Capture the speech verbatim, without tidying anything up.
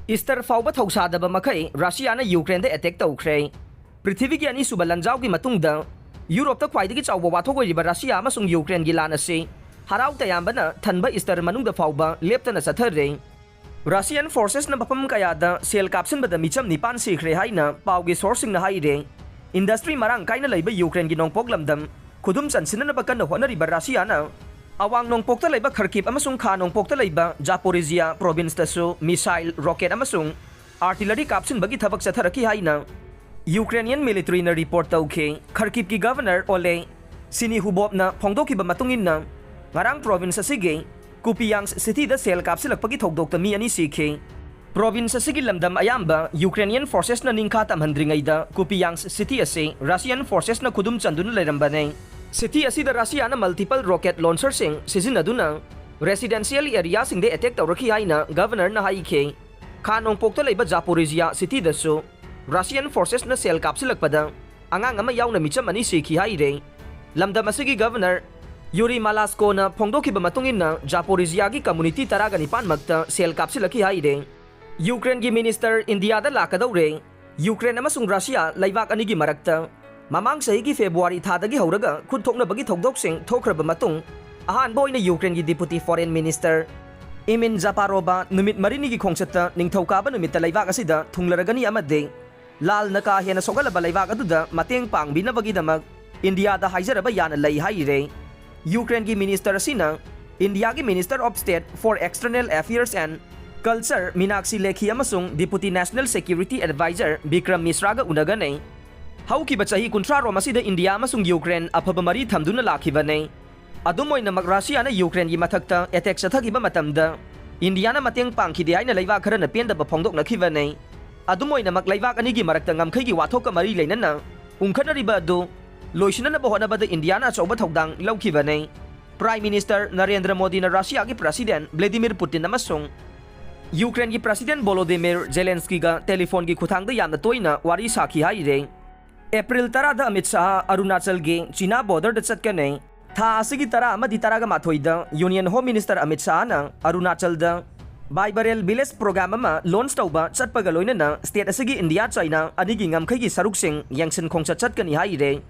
Easter ꯐꯥꯎꯕ ꯊꯧꯁꯥꯗꯕ ꯃꯈꯩ ꯔꯁꯤꯌꯥꯅ ꯌꯨꯀ꯭ꯔꯦꯟꯗ attack ꯇꯧꯈ꯭ꯔꯦ꯫ ꯄ꯭ꯔꯤꯊꯤꯕꯤꯒꯤ ꯑꯅꯤꯁꯨꯕ ꯂꯥꯟꯖꯥꯎꯒꯤ ꯃꯇꯨꯡꯗ ꯌꯨꯔꯣꯞꯇ ꯈ꯭ꯋꯥꯏꯗꯒꯤ ꯆꯥꯎꯕ ꯋꯥꯊꯣꯛ ꯑꯣꯏꯔꯤꯕ ꯔꯁꯤꯌꯥ ꯑꯃꯁꯨꯡ ꯌꯨꯀ꯭ꯔꯦꯟꯒꯤ ꯂꯥꯟ ꯑꯁꯤ ꯍꯔꯥꯎ ꯇꯌꯥꯝꯕꯅ ꯊꯟꯕ ꯏꯁꯇꯔ ꯃꯅꯨꯡꯗ ꯐꯥꯎꯕ ꯂꯦꯞꯇꯅ ꯆꯠꯊꯔꯦ꯫ ꯔꯁꯤꯌꯥꯟ ꯐꯣꯔꯁꯦꯁꯅ ꯃꯐꯝ ꯀꯌꯥꯗ ꯁꯦꯜ ꯀꯥꯞꯁꯤꯟꯕꯗ ꯃꯤꯆꯝ ꯅꯤꯄꯥꯟ ꯁꯤꯈ꯭ꯔꯦ ꯍꯥꯏꯅ ꯄꯥꯎꯒꯤ ꯁꯣꯔꯁꯁꯤꯡꯅ ꯍꯥꯏꯔꯦ꯫ ꯏꯟꯗꯁꯇ꯭ꯔꯤ ꯃꯔꯥꯡ ꯀꯥꯏꯅ ꯂꯩꯕ ꯌꯨꯀ꯭ꯔꯦꯟꯒꯤ ꯅꯣꯡꯄꯣꯛ ꯂꯝꯗꯝ ꯈꯨꯗꯨꯝ ꯆꯟꯁꯤꯟꯅꯅꯕ ꯀꯟꯅ ꯍꯣꯠꯅꯔꯤꯕ ꯔꯁꯤꯌꯥꯅ ꯑꯋꯥꯡ ꯅꯣꯡꯄꯣꯛꯇ ꯂꯩꯕ ꯈꯔꯀꯤꯞ ꯑꯃꯁꯨꯡ ꯈꯥ ꯅꯣꯡꯄꯣꯛꯇ ꯂꯩꯕ ꯖꯥꯄꯣꯔꯤꯖꯤꯌꯥ ꯄ꯭ꯔꯣꯚꯤꯟꯁꯇꯁꯨ ꯃꯤꯁꯥꯏꯜ, ꯔꯣꯀꯦꯠ ꯑꯃꯁꯨꯡ ꯑꯥꯔꯇꯤꯂꯔꯤ ꯀꯥꯞꯁꯤꯟꯕꯒꯤ ꯊꯕꯛ ꯆꯠꯊꯔꯛꯈꯤ ꯍꯥꯏꯅ ꯌꯨꯀ꯭ꯔꯦꯅꯤꯌꯟ ꯃꯤꯂꯤꯇꯔꯤꯅ ꯔꯤꯄꯣꯔꯠ ꯇꯧꯈꯤ꯫ ꯈꯔꯀꯤꯞꯀꯤ ꯒꯚꯔꯅꯔ ꯑꯣꯂꯦ ꯁꯤꯅꯤꯍꯨꯕꯣꯞꯅ ꯐꯣꯡꯗꯣꯛꯈꯤꯕ ꯃꯇꯨꯡ ꯏꯟꯅ, ꯉꯔꯥꯡ ꯄ꯭ꯔꯣꯚꯤꯟꯁ ꯑꯁꯤꯒꯤ ꯀꯨꯄꯤꯌꯥꯡꯁ ꯁꯤꯇꯤꯗ ꯁꯦꯜ ꯀꯥꯞꯁꯤꯜꯂꯛꯄꯒꯤ ꯊꯧꯗꯣꯛꯇ ꯃꯤ ꯑꯅꯤ ꯁꯤꯈꯤ꯫ ꯄ꯭ꯔꯣꯚꯤꯟꯁ ꯑꯁꯤꯒꯤ ꯂꯝꯗꯝ ꯑꯌꯥꯝꯕ ꯌꯨꯀ꯭ꯔꯦꯅꯤꯌꯟ ꯐꯣꯔꯁꯦꯁꯅ ꯅꯤꯡꯈꯥ ꯇꯝꯍꯟꯗ꯭ꯔꯤꯉꯩꯗ ꯀꯨꯄꯤꯌꯥꯡꯁ ꯁꯤꯇꯤ ꯑꯁꯤ ꯔꯁꯤꯌꯟ ꯐꯣꯔꯁꯦꯁꯅ ꯈꯨꯗꯨꯝ ꯆꯟꯗꯨꯅ ꯂꯩꯔꯝꯕꯅꯤ꯫ ꯁꯤꯇꯤ ꯑꯁꯤꯗ ꯔꯁꯤꯌꯥꯅ ꯃꯜꯇꯤꯄꯜ ꯔꯣꯀꯦꯠ ꯂꯣꯟꯁꯔꯁꯤꯡ ꯁꯤꯖꯤꯟꯅꯗꯨꯅ ꯔꯦꯁꯤꯗꯦꯟꯁꯤꯌꯦꯜ ꯑꯦꯔꯤꯌꯥꯁꯤꯡꯗ ꯑꯦꯇꯦꯛ ꯇꯧꯔꯛꯈꯤ ꯍꯥꯏꯅ ꯒꯚꯔꯅꯔꯅ ꯍꯥꯏꯈꯤ꯫ ꯈꯥ ꯅꯣꯡꯄꯣꯛꯇ ꯂꯩꯕ ꯖꯥꯄꯣꯔꯤꯖꯤꯌꯥ ꯁꯤꯇꯤꯗꯁꯨ ꯔꯁꯤꯌꯟ ꯐꯣꯔꯁꯦꯁꯅ ꯁꯦꯜ ꯀꯥꯞꯁꯤꯜꯂꯛꯄꯗ ꯑꯉꯥꯡ ꯑꯃ ꯌꯥꯎꯅ ꯃꯤꯆꯝ ꯑꯅꯤ ꯁꯤꯈꯤ ꯍꯥꯏꯔꯦ꯫ ꯂꯝꯗꯝ ꯑꯁꯤꯒꯤ ꯒꯚꯔꯅꯔ ꯌꯨꯔꯤ ꯃꯥꯂꯥꯁꯀꯣꯅ ꯐꯣꯡꯗꯣꯛꯈꯤꯕ ꯃꯇꯨꯡ ꯏꯟꯅ, ꯖꯥꯄꯣꯔꯤꯖꯤꯌꯥꯒꯤ ꯀꯝꯃꯨꯅꯤꯇꯤ ꯇꯔꯥꯒ ꯅꯤꯄꯥꯟ ꯃꯛꯇ ꯁꯦꯜ ꯀꯥꯞꯁꯤꯜꯂꯛꯈꯤ ꯍꯥꯏꯔꯦ꯫ ꯌꯨꯀ꯭ꯔꯦꯟꯒꯤ ꯃꯤꯅꯤꯁꯇꯔ ꯏꯟꯗꯤꯌꯥꯗ ꯂꯥꯛꯀꯗꯧꯔꯦ꯫ ꯌꯨꯀ꯭ꯔꯦꯟ ꯑꯃꯁꯨꯡ ꯔꯁꯤꯌꯥ ꯂꯩꯕꯥꯛ ꯑꯅꯤꯒꯤ ꯃꯔꯛꯇ ꯃꯃꯥꯡ ꯆꯍꯤꯒꯤ ꯐꯦꯕ꯭ꯔꯨꯋꯥꯔꯤ ꯊꯥꯗꯒꯤ ꯍꯧꯔꯒ ꯈꯨꯠ ꯊꯣꯛꯅꯕꯒꯤ ꯊꯧꯗꯣꯛꯁꯤꯡ ꯊꯣꯛꯈ꯭ꯔꯕ ꯃꯇꯨꯡ, ꯑꯍꯥꯟꯕ ꯑꯣꯏꯅ ꯌꯨꯀ꯭ꯔꯦꯟꯒꯤ ꯗꯤꯄꯨꯇꯤ ꯐꯣꯔꯦꯟ ꯃꯤꯅꯤꯁꯇꯔ ꯏꯃꯤꯟ ꯖꯥꯄꯥꯔꯣꯚ ꯅꯨꯃꯤꯠ ꯃꯔꯤꯅꯤꯒꯤ ꯈꯣꯡꯆꯠꯇ ꯅꯤꯡꯊꯧꯀꯥꯕ ꯅꯨꯃꯤꯠꯇ ꯂꯩꯕꯥꯛ ꯑꯁꯤꯗ ꯊꯨꯡꯂꯔꯒꯅꯤ ꯑꯃꯗꯤ ꯂꯥꯜꯅ ꯀꯥ ꯍꯦꯟꯅ ꯁꯣꯛꯍꯜꯂꯕ ꯂꯩꯕꯥꯛ ꯑꯗꯨꯗ ꯃꯇꯦꯡ ꯄꯥꯡꯕꯤꯅꯕꯒꯤꯗꯃꯛ ꯏꯟꯗꯤꯌꯥꯗ ꯍꯥꯏꯖꯔꯕ ꯌꯥꯅ ꯂꯩ ꯍꯥꯏꯔꯦ꯫ ꯌꯨꯀ꯭ꯔꯦꯟꯒꯤ ꯃꯤꯅꯤꯁꯇꯔ ꯑꯁꯤꯅ ꯏꯟꯗꯤꯌꯥꯒꯤ Minister of State for External Affairs and Culture Meenakshi Lekhi ꯑꯃꯁꯨꯡ Deputy National Security Advisor Bikram ꯃꯤꯁ꯭ꯔꯥꯒ ꯎꯅꯒꯅꯤ꯫ ꯍꯧꯈꯤꯕ ꯆꯍꯤ ꯀꯨꯟꯊ꯭ꯔꯥ ꯔꯣꯝ ꯑꯁꯤꯗ ꯏꯟꯗꯤꯌꯥ ꯑꯃꯁꯨꯡ ꯌꯨꯀ꯭ꯔꯦꯟ ꯑꯐꯕ ꯃꯔꯤ ꯊꯝꯗꯨꯅ ꯂꯥꯛꯈꯤꯕꯅꯤ꯫ ꯑꯗꯨꯝ ꯑꯣꯏꯅꯃꯛ, ꯔꯁꯤꯌꯥꯅ ꯌꯨꯀ꯭ꯔꯦꯟꯒꯤ ꯃꯊꯛꯇ ꯑꯦꯇꯦꯛ ꯆꯠꯊꯈꯤꯕ ꯃꯇꯝꯗ ꯏꯟꯗꯤꯌꯥꯅ ꯃꯇꯦꯡ ꯄꯥꯡꯈꯤꯗꯦ ꯍꯥꯏꯅ ꯂꯩꯕꯥꯛ ꯈꯔꯅ ꯄꯦꯟꯗꯕ ꯐꯣꯡꯗꯣꯛꯅꯈꯤꯕꯅꯤ꯫ ꯑꯗꯨꯝ ꯑꯣꯏꯅꯃꯛ, ꯂꯩꯕꯥꯛ ꯑꯅꯤꯒꯤ ꯃꯔꯛꯇ ꯉꯝꯈꯩꯒꯤ ꯋꯥꯊꯣꯛꯀ ꯃꯔꯤ ꯂꯩꯅꯅ ꯎꯪꯈꯠꯅꯔꯤꯕ ꯑꯗꯨ ꯂꯣꯏꯁꯤꯟꯅꯅꯕ ꯍꯣꯠꯅꯕꯗ ꯏꯟꯗꯤꯌꯥꯅ ꯑꯆꯧꯕ ꯊꯧꯗꯥꯡ ꯂꯧꯈꯤꯕꯅꯤ꯫ ꯄ꯭ꯔꯥꯏꯝ ꯃꯤꯅꯤꯁꯇꯔ ꯅꯔꯦꯟꯗ꯭ꯔ ꯃꯣꯗꯤꯅ ꯔꯁꯤꯌꯥꯒꯤ ꯄ꯭ꯔꯁꯤꯗꯦꯟ ꯚ꯭ꯂꯦꯗꯤꯃꯤꯔ ꯄꯨꯇꯤꯟ ꯑꯃꯁꯨꯡ ꯌꯨꯀ꯭ꯔꯦꯟꯒꯤ ꯄ꯭ꯔꯁꯤꯗꯦꯟ ꯚꯣꯂꯣꯗꯤꯃꯤꯔ ꯖꯦꯂꯦꯟꯁꯀꯤꯒ ꯇꯦꯂꯤꯐꯣꯟꯒꯤ ꯈꯨꯠꯊꯥꯡꯗ ꯌꯥꯝꯅ ꯇꯣꯏꯅ ꯋꯥꯔꯤ ꯁꯥꯈꯤ ꯍꯥꯏꯔꯦ꯫ ꯑꯦꯄ꯭ꯔꯤꯜ ꯇꯔꯥꯗ ꯑꯃꯤꯠ ꯁꯥꯍ ꯑꯔꯨꯅꯥꯆꯜꯒꯤ ꯆꯤꯅꯥ ꯕꯣꯔꯗꯔꯗ ꯆꯠꯀꯅꯤ꯫ ꯊꯥ ꯑꯁꯤꯒꯤ ꯇꯔꯥ ꯑꯃꯗꯤ ꯇꯔꯥꯒ ꯃꯥꯊꯣꯏꯗ ꯌꯨꯅꯤꯌꯟ ꯍꯣꯝ ꯃꯤꯅꯤꯁꯇꯔ ꯑꯃꯤꯠ ꯁꯥꯍꯅ ꯑꯔꯨꯅꯥꯆꯜꯗ Vibrant Village Program ꯑꯃ launch ꯇꯧꯕ ꯆꯠꯄꯒ ꯂꯣꯏꯅꯅ state ꯑꯁꯤꯒꯤ ꯏꯟꯗꯤꯌꯥ ꯆꯥꯏꯅꯥ ꯑꯅꯤꯒꯤ ꯉꯝꯈꯩꯒꯤ ꯁꯔꯨꯛꯁꯤꯡ ꯌꯦꯡꯁꯤꯟ ꯈꯣꯡꯆꯠ ꯆꯠꯀꯅꯤ ꯍꯥꯏꯔꯦ꯫